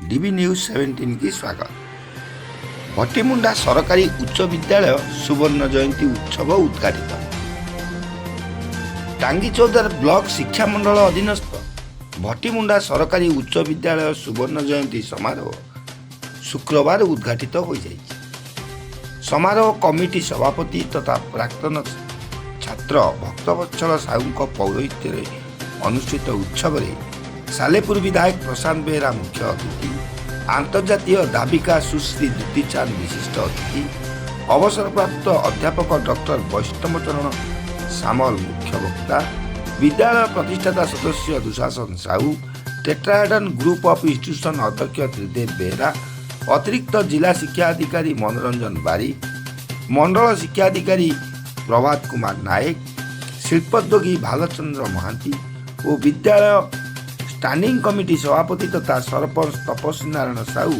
ଡିବି news 17 କି ସ୍ୱାଗତ। ଭଟିମୁଣ୍ଡା ସରକାରୀ ଉଚ୍ଚ ବିଦ୍ୟାଳୟ ସୁବର୍ଣ୍ଣ ଜୟନ୍ତୀ ଉତ୍ସବ ଉଦ୍ଘାଟିତ। ଟାଙ୍ଗୀ ଚୌଦ୍ୱାର ବ୍ଲକ ଶିକ୍ଷା ମଣ୍ଡଳ ଅଧୀନସ୍ଥ ଭଟିମୁଣ୍ଡା ସରକାରୀ ଉଚ୍ଚ ବିଦ୍ୟାଳୟ ସୁବର୍ଣ୍ଣ ଜୟନ୍ତୀ ସମାରୋହ ଶୁକ୍ରବାର ଉଦ୍ଘାଟିତ ହୋଇଯାଇଛି। ସମାରୋହ କମିଟି ସଭାପତି ତଥା ପ୍ରାକ୍ତନ ଛାତ୍ର ଭକ୍ତବତ୍ସଳ ସାହୁଙ୍କ ପୌରୋହିତ୍ୟରେ ଅନୁଷ୍ଠିତ ଉତ୍ସବରେ ସାଲେପୁର ବିଧାୟକ ପ୍ରଶାନ୍ତ ବେହେରା ମୁଖ୍ୟ ଅତିଥି, ଆନ୍ତର୍ଜାତୀୟ ଧାବିକା ସୁଶ୍ରୀ ଦୁତି ଚାନ୍ଦ ବିଶିଷ୍ଟ ଅତିଥି, ଅବସରପ୍ରାପ୍ତ ଅଧ୍ୟାପକ ଡକ୍ଟର ବୈଷ୍ଣବ ଚରଣ ସାମଲ ମୁଖ୍ୟ ବକ୍ତା, ବିଦ୍ୟାଳୟ ପ୍ରତିଷ୍ଠାତା ସଦସ୍ୟ Dushasan Sahu, Tetrahedron group of institution ଅଧ୍ୟକ୍ଷ ତ୍ରିଦେବ ବେହେରା, ଅତିରିକ୍ତ ଜିଲ୍ଲା ଶିକ୍ଷା ଅଧିକାରୀ ମନୋରଞ୍ଜନ ବାରିକ, ମଣ୍ଡଳ ଶିକ୍ଷାଧିକାରୀ ପ୍ରଭାତ କୁମାର ନାୟକ, ଶିଳ୍ପୋଦ୍ୟୋଗୀ ଭାଲଚନ୍ଦ୍ର ମହାନ୍ତି ଓ ବିଦ୍ୟାଳୟ ଷ୍ଟାଣ୍ଡିଂ କମିଟି ସଭାପତି ତଥା ସରପଞ୍ଚ ତପସ୍ୱୀ ନାରାୟଣ ସାହୁ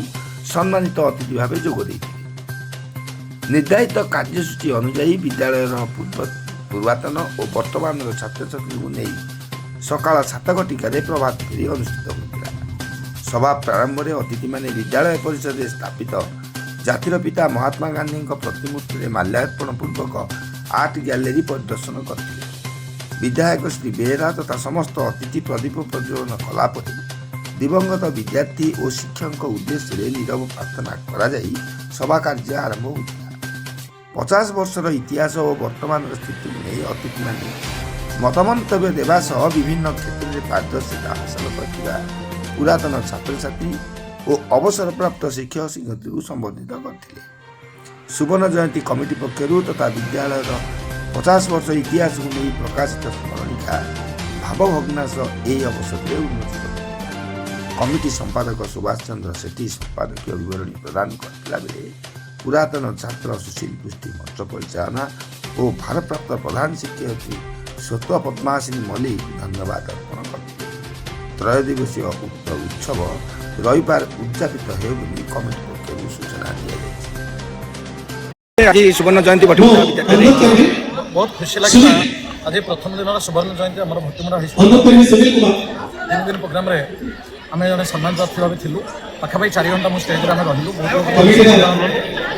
ସମ୍ମାନିତ ଅତିଥି ଭାବେ ଯୋଗ ଦେଇଥିଲେ। ନିର୍ଦ୍ଧାରିତ କାର୍ଯ୍ୟସୂଚୀ ଅନୁଯାୟୀ ବିଦ୍ୟାଳୟର ପୂର୍ବାତନ ଓ ବର୍ତ୍ତମାନର ଛାତ୍ରଛାତ୍ରୀଙ୍କୁ ନେଇ ସକାଳ 7 ଘଟିକାରେ ପ୍ରଭାତ ଫେରି ଅନୁଷ୍ଠିତ ହୋଇଥିଲା। ସଭା ପ୍ରାରମ୍ଭରେ ଅତିଥିମାନେ ବିଦ୍ୟାଳୟ ପରିସରରେ ସ୍ଥାପିତ ଜାତିର ପିତା ମହାତ୍ମା ଗାନ୍ଧୀଙ୍କ ପ୍ରତିମୂର୍ତ୍ତିରେ ମାଲ୍ୟାର୍ପଣ ପୂର୍ବକ ଆର୍ଟ ଗ୍ୟାଲେରୀ ପରିଦର୍ଶନ କରିଥିଲେ। ବିଧାୟକ ଶ୍ରୀ ବେହେରା ତଥା ସମସ୍ତ ଅତିଥି ପ୍ରଦୀପ ପ୍ରଜ୍ୱଳନ କଲା ପରେ ଦିବଂଗତ ବିଦ୍ୟାର୍ଥୀ ଓ ଶିକ୍ଷକଙ୍କ ଉଦ୍ଦେଶ୍ୟରେ ନୀରବ ପ୍ରାର୍ଥନା କରାଯାଇ ସଭା କାର୍ଯ୍ୟ ଆରମ୍ଭ ହୋଇଥିଲା। 50 ବର୍ଷର ଇତିହାସ ଓ ବର୍ତ୍ତମାନର ସ୍ଥିତିକୁ ନେଇ ଅତିଥିମାନେ ମତମନ୍ତବ୍ୟ ଦେବା ସହ ବିଭିନ୍ନ କ୍ଷେତ୍ରରେ ପାରଦର୍ଶିତା ହାସଲ କରିଥିବା ପୁରାତନ ଛାତ୍ରଛାତ୍ରୀ ଓ ଅବସରପ୍ରାପ୍ତ ଶିକ୍ଷକ ଶିକ୍ଷୟିତ୍ରୀଙ୍କୁ ସମ୍ବର୍ଦ୍ଧିତ କରିଥିଲେ। ସୁବର୍ଣ୍ଣ ଜୟନ୍ତୀ କମିଟି ପକ୍ଷରୁ ତଥା ବିଦ୍ୟାଳୟର 50 ବର୍ଷ ଇତିହାସକୁ ନେଇ ପ୍ରକାଶିତ ସ୍ମରଣିକା ଭାବଭଗ୍ନାସ ଏହି ଅବସରରେ ଉନ୍ମୋଚିତ ହୋଇଥିଲା। କମିଟି ସମ୍ପାଦକ ସୁଭାଷ ଚନ୍ଦ୍ର ସେଠୀ ସମ୍ପାଦକୀୟ ବିବରଣୀ ପ୍ରଦାନ କରିଥିଲା ବେଳେ ପୁରାତନ ଛାତ୍ର ସୁଶୀଲ ପୃଷ୍ଟି ମଞ୍ଚ ପରିଚାଳନା ଓ ଭାରପ୍ରାପ୍ତ ପ୍ରଧାନ ଶିକ୍ଷୟିତ୍ରୀ ସ୍ୱତ ପଦ୍ମାସିନୀ ମଲ୍ଲିକ ଧନ୍ୟବାଦ ଅର୍ପଣ କରିଥିଲେ। ତ୍ରୟଦିବସୀୟ ଉକ୍ତ ଉତ୍ସବ ରବିବାର ଉଦଯାପିତ ହେବ ବୋଲି କମିଟି ପକ୍ଷରୁ ସୂଚନା ଦିଆଯାଇଛି। ଆଜି ସୁବର୍ଣ୍ଣ ଜୟନ୍ତୀ ଭଟିମୁଣ୍ଡା ବିଦ୍ୟାଳୟରେ ହେଇଛି। ବହୁତ ଖୁସି ଲାଗିଲା। ଆଜି ପ୍ରଥମ ଦିନର ସୁବର୍ଣ୍ଣ ଜୟନ୍ତୀ ଆମର ଭଟିମୁଣ୍ଡା ହାଇସ୍କୁଲ। ଅନୁରୋଧ କରିବି ସୁନୀଲ କୁମାର। 3 ଦିନ ପ୍ରୋଗ୍ରାମରେ ଆମେ ଜଣେ ସମ୍ମାନ ପ୍ରାର୍ଥୀ ଭାବେ ଥିଲୁ। ପାଖାପାଖି 4 ଘଣ୍ଟା ମୁଁ ଷ୍ଟେଜ୍ରେ ଆମେ ରହିଲୁ। ବହୁତ ଲୋକ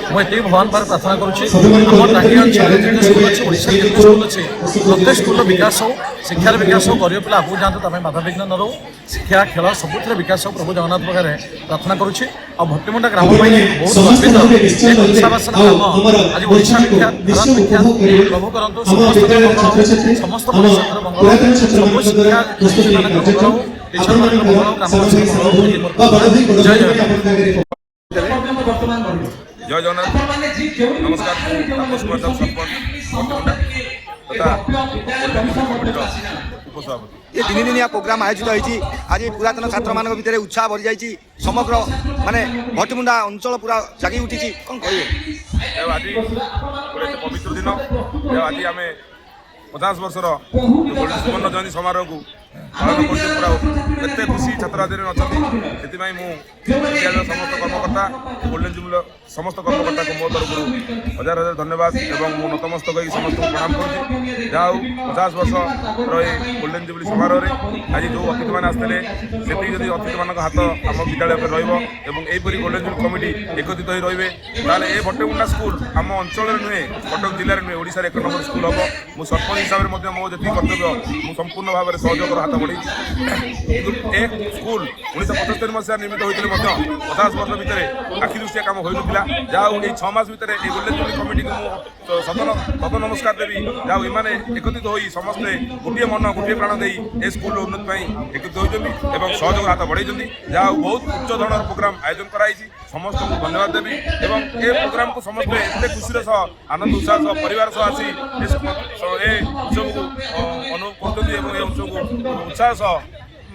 ମୁଁ ଏତିକି ଭଗବାନ ପାଖରେ ପ୍ରାର୍ଥନା କରୁଛି, ଆମ ଟାଙ୍ଗୀ ଅଞ୍ଚଳରେ ଯେତେ ସ୍କୁଲ ଅଛି, ଓଡ଼ିଶାରେ ଯେତେ ସ୍କୁଲ ଅଛି, ପ୍ରତ୍ୟେକ ସ୍କୁଲର ବିକାଶ ହଉ, ଶିକ୍ଷାର ବିକାଶ ହଉ, ଗରିବ ପିଲା ଆଗକୁ ଯାଆନ୍ତୁ, ତା ପାଇଁ ବାଧାବିଘ୍ନ ନ ରହୁ, ଶିକ୍ଷା, ଖେଳ ସବୁଥିରେ ବିକାଶ ହଉ, ପ୍ରଭୁ ଜଗନ୍ନାଥ ପାଖରେ ପ୍ରାର୍ଥନା କରୁଛି। ଆଉ ଭଟିମୁଣ୍ଡା ଗ୍ରାମ ପାଇଁ ବହୁତ ସମସ୍ତେ ଗର୍ବିତ। ଭାବେ ନିଶ୍ଚୟ ଏ ରହିବେ କଂସାବାସନ ଆଉ ଗ୍ରାମ ଆମର ଆଜି ଓଡ଼ିଶା ମଞ୍ଚଟିକୁ ବିଖ୍ୟାତ, ଭାରତ ନିଶ୍ଚୟ ବିଖ୍ୟାତ। ଉପଭୋଗ କରିବେ। ପ୍ରଭୁ କରନ୍ତୁ ଆମ ସମସ୍ତଙ୍କର ବିଦ୍ୟାଳୟର ମଙ୍ଗଳ ହଉ, ଛାତ୍ରଛାତ୍ରୀ, ସମସ୍ତ ଆମ ପରିଷଦର ମଙ୍ଗଳ ହଉ, ପୁରାତନ ସବୁ ଛାତ୍ରମାନଙ୍କ ଦ୍ୱାରା ଶିକ୍ଷା ପ୍ରସ୍ତୁତ ଏହି ମାନଙ୍କର ମଙ୍ଗଳ କାର୍ଯ୍ୟକ୍ରମ ହଉ, ଟିଚରମାନଙ୍କର ମଙ୍ଗଳ ହଉ, ଆପଣମାନଙ୍କର ସାନ ଭାଇ, ଗ୍ରାମବାସୀଙ୍କ ସାନ ମଙ୍ଗଳ ହଉ, ଭଉଣୀ ଏତିକି ମୋର ବା ବଡ଼ ଭାଇ, ବଡ଼ ଜୟ ଭଉଣୀ ଜଗନ୍ନାଥ। ଆପଣଙ୍କ ଆଗରେ ଜୟ ଜଗନ୍ନାଥ। ନମସ୍କାର। ମୁଁ ତାପସ କୁମାର ଦାସ, ସରପଞ୍ଚ ଭଟିମୁଣ୍ଡା ତଥା ଗୋଲ୍ଡେନ୍ ଜୁବଲି କମିଟିର ଉପସଭାପତି। ଏ 3 ଦିନିଆ ପ୍ରୋଗ୍ରାମ ଆୟୋଜିତ ହେଇଛି। ଆଜି ପୁରାତନ ଛାତ୍ରମାନଙ୍କ ଭିତରେ ଉତ୍ସାହ ଭରିଯାଇଛି। ସମଗ୍ର ମାନେ ଭଟିମୁଣ୍ଡା ଅଞ୍ଚଳ ପୁରା ଜାଗି ଉଠିଛି। କ'ଣ କହିବେ? ଆଉ ଆଜି ଗୋଟେ ଏତେ ପବିତ୍ର ଦିନ ଆଉ ଆଜି ଆମେ 50 ବର୍ଷର ଯୋଉ ସୁବର୍ଣ୍ଣ ଜୟନ୍ତୀ ସମାରୋହକୁ ପାଳନ କରୁଛେ, ପୁରା ଏତେ ଖୁସି ଛାତ୍ରଛାତ୍ରୀ ଅଛନ୍ତି। ସେଥିପାଇଁ ମୁଁ ବିଦ୍ୟାଳୟର ସମସ୍ତ କର୍ମକର୍ତ୍ତା, ଗୋଲ୍ଡେନ୍ ଜୁବଲିର ସମସ୍ତ କର୍ମକର୍ତ୍ତାଙ୍କୁ ମୋ ତରଫରୁ ହଜାର ହଜାର ଧନ୍ୟବାଦ ଏବଂ ମୁଁ ନତମସ୍ତକ ହେଇକି ସମସ୍ତଙ୍କୁ ପ୍ରଣାମ କରୁଛି। ଯାହା ହଉ, 50 ବର୍ଷର ଏ ଗୋଲ୍ଡେନ୍ ଜୁବଲି ସମାରୋହରେ ଆଜି ଯେଉଁ ଅତିଥିମାନେ ଆସିଥିଲେ, ସେତିକି ଯଦି ଅତିଥିମାନଙ୍କ ହାତ ଆମ ବିଦ୍ୟାଳୟ ଉପରେ ରହିବ ଏବଂ ଏହିପରି ଗୋଲ୍ଡେନ୍ ଜୁବଲି କମିଟି ଏକତ୍ରିତ ହୋଇ ରହିବେ, ତାହେଲେ ଏ ଭଟ୍ଟିମୁଣ୍ଡା ସ୍କୁଲ ଆମ ଅଞ୍ଚଳରେ ନୁହେଁ, କଟକ ଜିଲ୍ଲାରେ ନୁହେଁ, ଓଡ଼ିଶାରେ ଏକ ନମ୍ବର ସ୍କୁଲ ହେବ। ମୁଁ ସରପଞ୍ଚ ହିସାବରେ ମଧ୍ୟ ମୋ ଯେତିକି କର୍ତ୍ତବ୍ୟ, ମୁଁ ସମ୍ପୂର୍ଣ୍ଣ ଭାବରେ ସହଯୋଗର ହାତ ବଢ଼େଇଛି। କିନ୍ତୁ ଏ ସ୍କୁଲ 1975 ମସିହାରେ ନିର୍ମିତ ହୋଇଥିଲେ ମଧ୍ୟ 50 ବର୍ଷ ଭିତରେ ଆଖି ଦୃଷ୍ଟିଆ କାମ ହୋଇନଥିଲା। ଯାହା ହଉ, ଏଇ 6 ମାସ ଭିତରେ ଏଇ ଗୋଲ୍ଡେନ୍ ଜୁବଲି କମିଟିକୁ ମୁଁ ଶତ ଶତ ନମସ୍କାର ଦେବି। ଯାହା ହଉ, ଏମାନେ ଏକତ୍ରିତ ହୋଇ ସମସ୍ତେ ଗୋଟିଏ ମନ, ଗୋଟିଏ ପ୍ରାଣ ଦେଇ ଏ ସ୍କୁଲର ଉନ୍ନତି ପାଇଁ ଏକତ୍ରିତ ହୋଇଛନ୍ତି ଏବଂ ସହଯୋଗର ହାତ ବଢ଼େଇଛନ୍ତି। ଯାହା ହଉ, ବହୁତ ଉଚ୍ଚ ଧରଣର ପ୍ରୋଗ୍ରାମ ଆୟୋଜନ କରାଯାଇଛି। ସମସ୍ତଙ୍କୁ ଧନ୍ୟବାଦ ଦେବି ଏବଂ ଏ ପ୍ରୋଗ୍ରାମକୁ ସମସ୍ତେ ଏତେ ଖୁସିର ସହ, ଆନନ୍ଦ ଉତ୍ସାହ ସହ, ପରିବାର ସହ ଆସି ଏ ଉତ୍ସବକୁ ଅନୁଭବ କରୁଛନ୍ତି ଏବଂ ଏ ଉତ୍ସବକୁ ଉତ୍ସାହ ସହ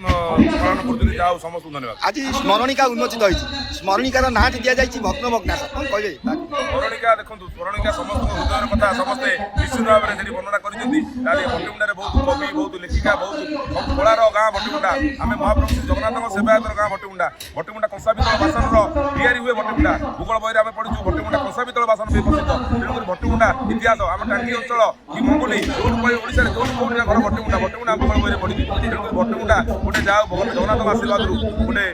ପାଳନ କରୁଛନ୍ତି। ଯାହା ହଉ, ସମସ୍ତଙ୍କୁ ଧନ୍ୟବାଦ। ଆଜି ସ୍ମରଣିକା ଉନ୍ମୋଚିତ ହେଇଛି। ସ୍ମରଣିକାର ନାଁଟି ଦିଆଯାଇଛି ଭଗ୍ନ ଭଗ୍ନାସ। କ'ଣ କହିବେ? ସ୍ମରଣିକା, ଦେଖନ୍ତୁ, ସ୍ମରଣିକା ସମସ୍ତଙ୍କ ହୃଦୟର କଥା ସମସ୍ତେ ନିଶ୍ଚିତ ଭାବରେ ସେଠି ବର୍ଣ୍ଣନା କରିଛନ୍ତି। ତାହେଲେ ଭଟିମୁଣ୍ଡାରେ ବହୁତ କବି, ବହୁତ ଲେଖିକା, ବହୁତ କଳାର ଗାଁ ଭଟିମୁଣ୍ଡା। ଆମେ ମହାପ୍ରଭୁ ଶ୍ରୀ ଜଗନ୍ନାଥଙ୍କ ସେବାୟତର ଗାଁ ଭଟିମୁଣ୍ଡା। ଭଟିମୁଣ୍ଡା କଂସା ପିତ୍ତଳ ବାସନର ତିଆରି ହୁଏ ଭଟିମୁଣ୍ଡା। ଭୂଗୋଳ ବହିରେ ଆମେ ପଢିଛୁ, ଭଟିମୁଣ୍ଡା କଂସା ପିତ୍ତଳ ବାସନ ବି ପ୍ରସିଦ୍ଧ। ତେଣୁକରି ଭଟିମୁଣ୍ଡା ଇତିହାସ, ଆମ ଟାଙ୍ଗୀ ଅଞ୍ଚଳ କି ମଙ୍ଗୁଲି, ଯୋଉଠୁ କହିବେ, ଓଡ଼ିଶାରେ ଯୋଉଠୁ କୋଉଠି ନା ଘର ଭଟିମୁଣ୍ଡା। ଭଟିମୁଣ୍ଡା ଭୂଗୋଳ ବହିରେ ପଢିଛି। ତେଣୁକରି ଭଟିମୁଣ୍ଡା ଗୋଟେ ଗୋଟେ ଯାହା ଭଗବାନ ଜଗନ୍ନାଥଙ୍କ ଆଶୀର୍ବାଦରୁ ଗୋଟେ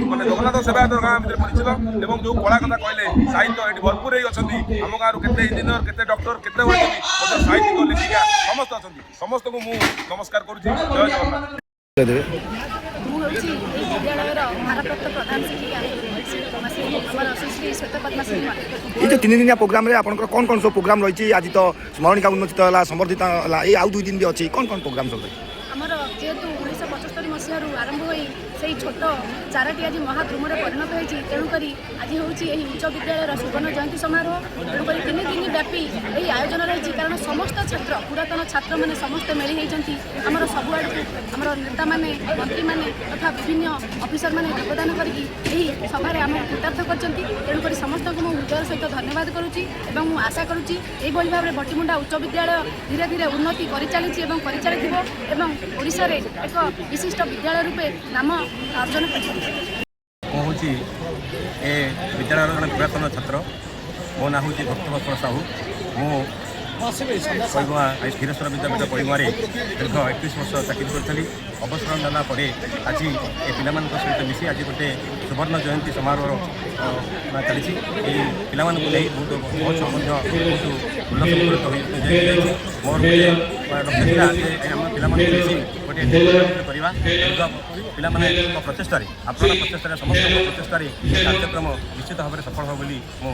ମାନେ ଜଗନ୍ନାଥ ସେବାୟତ ଗାଁ ଭିତରେ ପରିଚିତ। ଏବଂ ଯେଉଁ କଳା କଥା କହିଲେ, ସାହିତ୍ୟ ଏଠି ଭରପୁର ହେଇ ଅଛନ୍ତି। ଆମ ଗାଁରୁ କେତେ ଇଞ୍ଜିନିୟର, କେତେ ଡକ୍ଟର, କେତେ ଅଛନ୍ତି, ମଧ୍ୟ ସାହିତ୍ୟିକ, ଲେଖିକା ସମସ୍ତେ ଅଛନ୍ତି। ସମସ୍ତଙ୍କୁ ମୁଁ ନମସ୍କାର କରୁଛି। ଜୟ ଜଗନ୍ନାଥ। ଦେବେ। ମୁଁ ହେଉଛି ଏହି ବିଦ୍ୟାଳୟର ଭାରପ୍ରାପ୍ତ ପ୍ରଧାନ ଶିକ୍ଷିକା ଆମର ସୁଶ୍ରୀ ଶ୍ୱେତ ପଦ୍ମାସିନୀ ମଲ୍ଲିକ। ଏଇ ଯେଉଁ 3 ଦିନିଆ ପ୍ରୋଗ୍ରାମରେ ଆପଣଙ୍କର କ'ଣ କ'ଣ ସବୁ ପ୍ରୋଗ୍ରାମ ରହିଛି? ଆଜି ତ ସ୍ମରଣିକା ଉନ୍ମୋଚିତ ହେଲା, ସମ୍ବର୍ଦ୍ଧିତ ହେଲା, ଏଇ ଆଉ 2 ଦିନ ବି ଅଛି। କ'ଣ କ'ଣ ପ୍ରୋଗ୍ରାମ ସବୁ ରହିଛି? ଆମର ଯେହେତୁ 1975 ମସିହାରୁ ଆରମ୍ଭ ହୋଇ ସେଇ ଛୋଟ ଚାରାଟି ଆଜି ମହାଦ୍ରୁମରେ ପରିଣତ ହୋଇଛି, ତେଣୁକରି ଆଜି ହେଉଛି ଏହି ଉଚ୍ଚ ବିଦ୍ୟାଳୟର ସୁବର୍ଣ୍ଣ ଜୟନ୍ତୀ ସମାରୋହ। ତେଣୁକରି 3 ଦିନ ବ୍ୟାପୀ ଏହି ଆୟୋଜନ ରହିଛି, କାରଣ ସମସ୍ତ ଛାତ୍ର, ପୁରାତନ ଛାତ୍ରମାନେ ସମସ୍ତେ ମେଳି ହେଇଛନ୍ତି। ଆମର ସବୁଆଡ଼କୁ ଆମର ନେତାମାନେ, ମନ୍ତ୍ରୀମାନେ ତଥା ବିଭିନ୍ନ ଅଫିସରମାନେ ଯୋଗଦାନ କରିକି ଏହି ସଭାରେ ଆମକୁ କୃତାର୍ଥ କରିଛନ୍ତି। ତେଣୁକରି ସମସ୍ତଙ୍କୁ ମୁଁ ହୃଦୟର ସହିତ ଧନ୍ୟବାଦ କରୁଛି ଏବଂ ମୁଁ ଆଶା କରୁଛି ଏଇଭଳି ଭାବରେ ଭଟିମୁଣ୍ଡା ଉଚ୍ଚ ବିଦ୍ୟାଳୟ ଧୀରେ ଧୀରେ ଉନ୍ନତି କରିଚାଲିଛି ଏବଂ କରିଚାଲିଥିବ ଏବଂ ଓଡ଼ିଶାରେ ଏକ ବିଶିଷ୍ଟ ବିଦ୍ୟାଳୟ ରୂପେ ନାମ ଅର୍ଜନ କରିବ। ମୁଁ ହେଉଛି ଏ ବିଦ୍ୟାଳୟର ଜଣେ ପୁରାତନ ଛାତ୍ର। ମୋ ନାଁ ହେଉଛି ଭକ୍ତବତ୍ସଳ ସାହୁ। ମୁଁ କଇଗୁଆଁ କ୍ଷୀରେଶ୍ୱର ବିଦ୍ୟାପୀଠ କଇଗୁଆଁରେ ଦୀର୍ଘ 31 ବର୍ଷ ଚାକିରି କରିଥିଲି। ଅବସର ନେଲା ପରେ ଆଜି ଏ ପିଲାମାନଙ୍କ ସହିତ ମିଶି ଆଜି ଗୋଟେ ସୁବର୍ଣ୍ଣ ଜୟନ୍ତୀ ସମାରୋହର ଚାଲିଛି। ଏହି ପିଲାମାନଙ୍କୁ ନେଇ ବହୁତ ମହୋତ୍ସବ ମଧ୍ୟ ବହୁତ ଉଲ୍ଲାସମୁଖରିତ ହୋଇଯାଇଛି। ମୋର ଗୋଟେ ଲକ୍ଷ୍ୟ ଥିଲା ଯେ ଆମ ପିଲାମାନଙ୍କୁ ମିଶି ଗୋଟିଏ ଟୁର୍ଣ୍ଣାମେଣ୍ଟ କରିବା। ଦୀର୍ଘ ପିଲାମାନଙ୍କ ପ୍ରଚେଷ୍ଟାରେ, ଆପଣଙ୍କ ପ୍ରଚେଷ୍ଟାରେ, ସମସ୍ତଙ୍କ ପ୍ରଚେଷ୍ଟାରେ ଏ କାର୍ଯ୍ୟକ୍ରମ ନିଶ୍ଚିତ ଭାବରେ ସଫଳ ହେବ ବୋଲି ମୁଁ